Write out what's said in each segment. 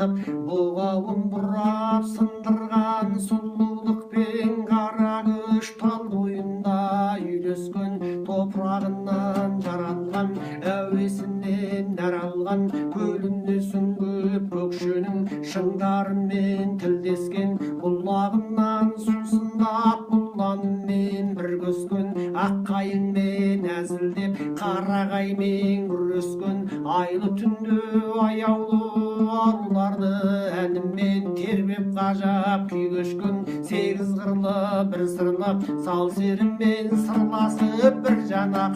тартып, бұғауын бұрап сындырған, сұлулықпен қара күш тал бойында үйлескен, топырағынан жаралған, әуесінен нәр алған, көліне сүңгіп Көкшенің шыңдарымен тілдескен, бұлағынан сусындап, бұланымен бір көскен, аққайыңмен әзілдеп, қарағаймен күрескен, айлы түнде аяулы аруларды әнімен тербеп ғажап күй кешкен, сегіз қырлы бір сырлы сал серімен сырласып, бір жана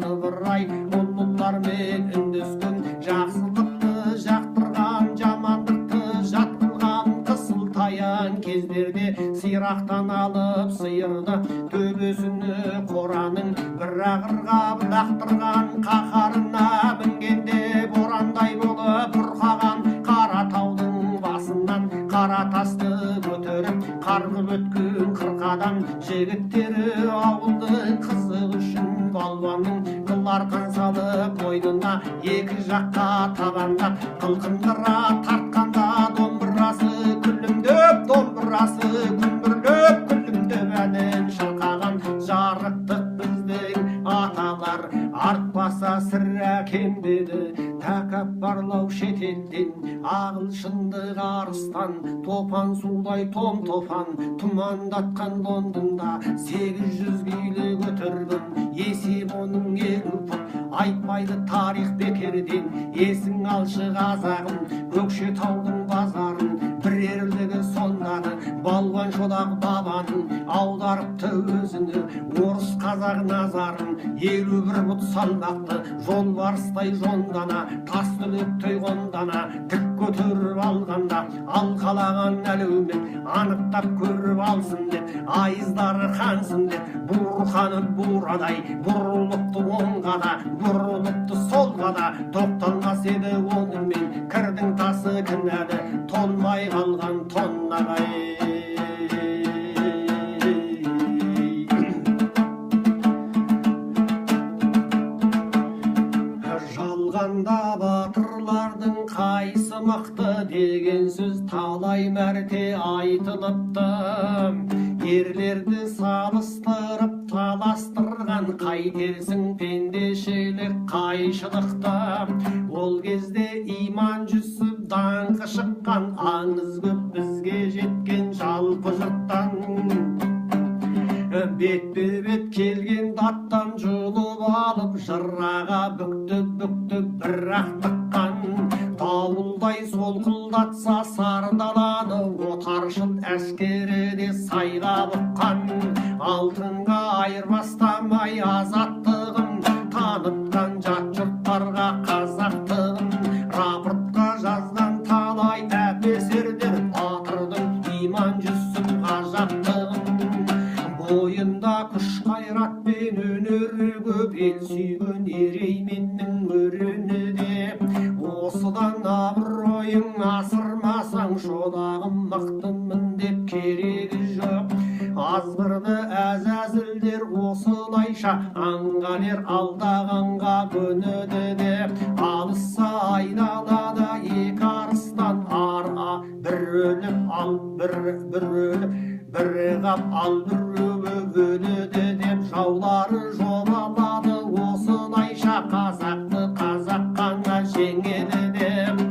ыбырай ұлылармен үндескен, жақсылықты жақтырған, жамандықты жат қылған, қысылтаяң кездерде сирақтан алып сиырды төбесіне қораның бір ақырға лақтырған, қаһарына мінгенде борандай болып бұрқаған, қара таудың басынан қара тасты көтеріп қарғып өткен қырқадан жігіттері ауылдың қызығы үшін балуанның қыл арқан салып мойнына екі жаққа табандап қылқындыра тартқанда, домбырасы күлімдеп, домбырасы күмбірлеп күлімдеп әнін шырқаған, жарықтық біздің аталар артпаса сірә кемдеді. Тәкаппарлау шетелден ағылшындық арыстан, топан судай том тофан тұмандатқан, Лондонда 800 күйлі көтерген, есеп оның 50 пұт, айтпайды тарих бекерден. Есің алшы, қазағым, Көкшетаудың базарын, бір ерлігі сондағы Балуан Шолақ бабаның, аударыпты өзіні орыс қазақ назарын. 51 пұт салмақты жолбарыстай жондана, тас түлектей қондана тік көтеріп алғанда, алқалаған әлеумет анықтап көріп алсын деп, айыздары қансын деп, буырқанып бурадай бұрылыпты оңға да, бұрылыпты солға да, тоқталмас еді онымен кірдің тасы кінәлі толмай қалған тоннаға. Жалғанда батырлардың қайсы мықты деген сөз талай мәрте айтылыпты. Ерлерді салыстырып таластырған, қайтерсің пендешілік қайшылықты. Ол кезде Иман Жүсіп даңқы шыққан, аңыз көп бізге жеткен жалпы жұрттан. Бетпе бет келген аттан жұлып алып, жыраға бүктіп бүктіп бір ақ тыққан, дауылдай солқылдатса сары даланы, отаршыл әскері де сайға бұққан, алтынға айырбастамай азаттығын танытқан жат жұрттарға қазақтығын рапортқа жазған талай әпесердер батырдың Иман Жүсіп ғажаптығын. Бойында күш қайрат пен өнері көп, ел сүйген ерейменнің өрені деп, осыдан абыройың асырмасаң, шолағым, мықтымын деп керегі жоқ. Азғырды әзәзілдер осылайша, аңғалер алдағанға көнеді деп. Алысса айналада екі арыстан ар бір өліп ал бір өліп бір қап ал, біреуі өледі деп жаулары жобалады осылайша, қазақты қазақ қана жеңеді деп.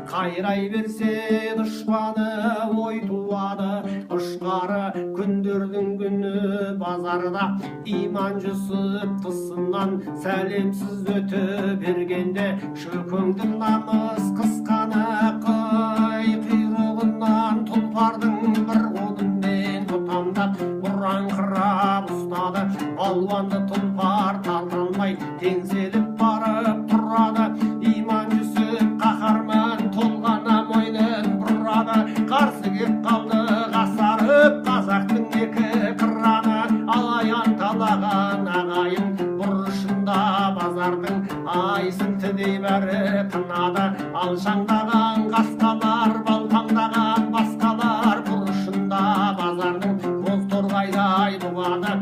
Қайрай берсе дұшпаны, ой туады ұшқары. Күндердің күні базарда Иман Жүсіп тұсынан сәлемсіз өте бергенде, Шөкеңді намыс қысқаны қай құйрығынан тұлпардың бір қолымен тұтамдап бұраңқырап ұстады. Балуанды тұлпар тарталмай теңселіп барып тұрады. Иман Жүсіп қаһарман толғана мойнын бұрады. Қарсы кеп қалды қасарып қазақтың екі қыраны, алаян талаған ағайын бұрышында базардың ай сілтідей бәрі тынады. Алшаңдаған қасқалар, балпаңдаған басқалар бұрышында базардың боз торғайдай бұғады.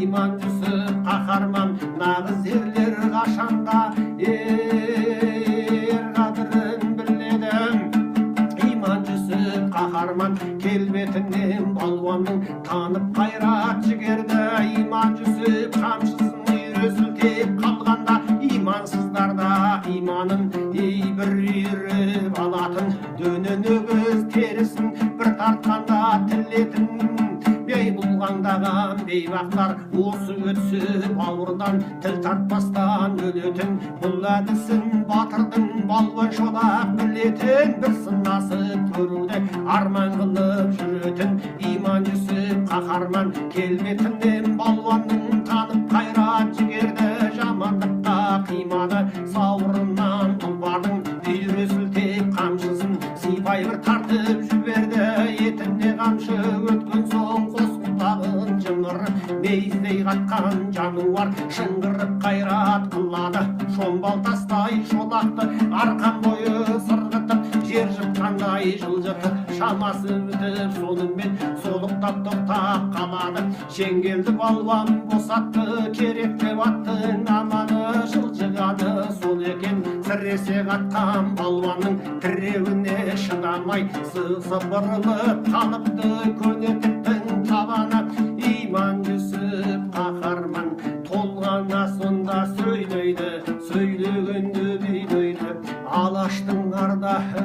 Иман Жүсіп қаһарман, нағыз ерлер қашанда ер қадірін біледі. қаһарман келбетінен балуанның танып қайрат жігерді. Иман Жүсіп қамшысын үйіре сілтеп қалғанда имансыздарда иманын ей бір үйіріп алатын, дөнен өгіз терісін бір тартқанда тілетін. Бей бұлғаңдаған бейбақтар осы өтсе бауырдан тіл тартпастан өлетін. Бұл әдісін батырдың балуан шолақ білетін, бір сынасып көруді арман қылып жүретін. Иман Жүсіп қаһарман келбетінен балуанның танып қайрат жігерді, жамандыққа қимады сауырынан тұлпардың үйіре сілтеп қамшысын сипай бір тартып жіберді. Етіне қамшы өткен соң қос бұтағын жымырып мейіздей қатқан жануар шыңғырып қайрат қылады. Шомбал тастай шолақты арқан бойы сырғытып жер жыртқандай жылжытып шамасы бітіп сонымен солықтап тоқтап қалады. Шеңгелді балуан босатты керек деп аттың аманы, жылжығаны сол екен. Сіресе қатқан балуанның тіреуіне шыдамай сыбырылып қалыпты көне тіктің табаны. Иман Жүсіп қаһарман толғана сонда сөйлейді, сөйлегенде билейді. Алаштың ардағы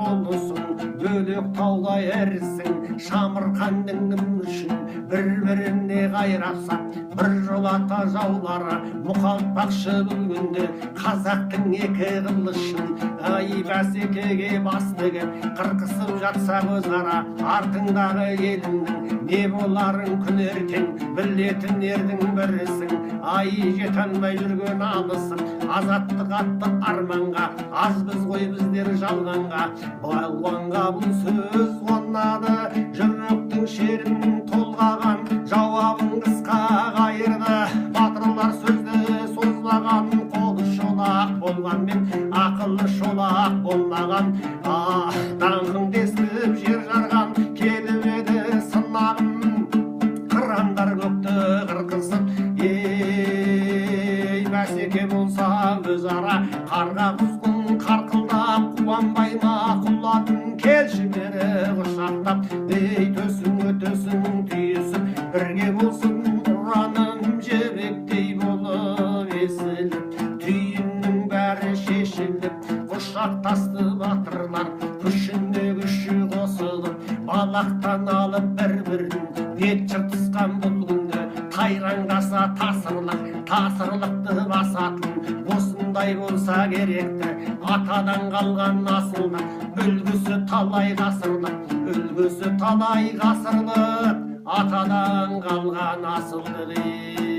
ұлысың, бөлек таудай ірісің, Шамырқанның үшін бір-біріне қайрапса бір жолата жаулары мұқалтпақшы бұл күнде қазақтың екі қылышын. Ай бәсекеге бас тігіп қырқысып жатса өзара артыңдағы еліңнің не боларын күн ертең білетін ердің бірісің. Ай жете алмай жүрген алысып азаттық атты арманға, аз біз ғой біздер жалғанға. Балуанға бұл сөз қонады, жүректің шерін толғаған, жауабын қысқа қайырды. Батырлар сөзді созбаған, қолы шолақ болғанмен ақылы шолақ болмаған. Даңқың десіліп жер жарған, келіп еді сынағым, қырандар көкті қырқысып. Ей бәсеке болса өзара қарға құзғын қарқылдап, қуанбай ма құлатын келші бері құшақтап. Ей төсің өтесің түйісіп бірге болсын ұраным, жібектей болып есіліп түйіннің бәрі шешіліп. Құшақтасты батырлар күшіне күші қосылып, балақтан алып бір-бірін бет жыртысқан бұл күнде тайраңдаса тасырлық, тасырлықты басатын. Осындай болса керекті атадан қалған асылдық, үлгісі талай ғасырлық, үлгісі талай ғасырлық, атадан қалған асылдық.